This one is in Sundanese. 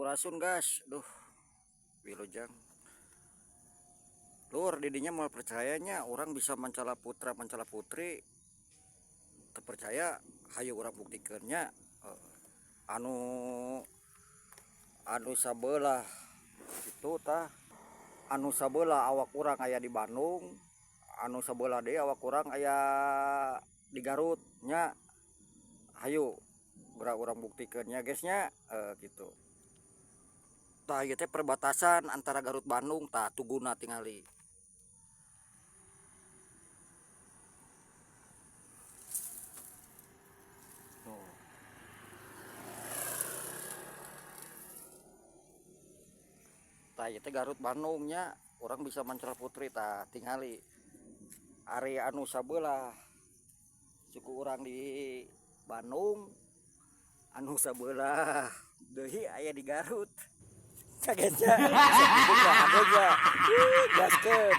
Sampurasun guys. Duh, wilujeng. Lur, didinya mau percayanya orang bisa mancala putra mancala putri terpercaya, hayu urang buktikeunnya. Anu anu sabelah itu tah, anu sabelah awak urang aya di Bandung, anu sabelah deui awak urang aya di Garut nya. Hayu geura urang buktikeunnya guys nya, gitu. Tah, ieu teh perbatasan antara Garut Bandung, tah tuguna tingali. Tuh. Tah, ieu teh Garut Bandung nya, urang bisa mancala putri, tah tingali. Ari anu sabelah suku urang di Bandung, anu sabelah deui aya di Garut. Kagetnya, gaskeun.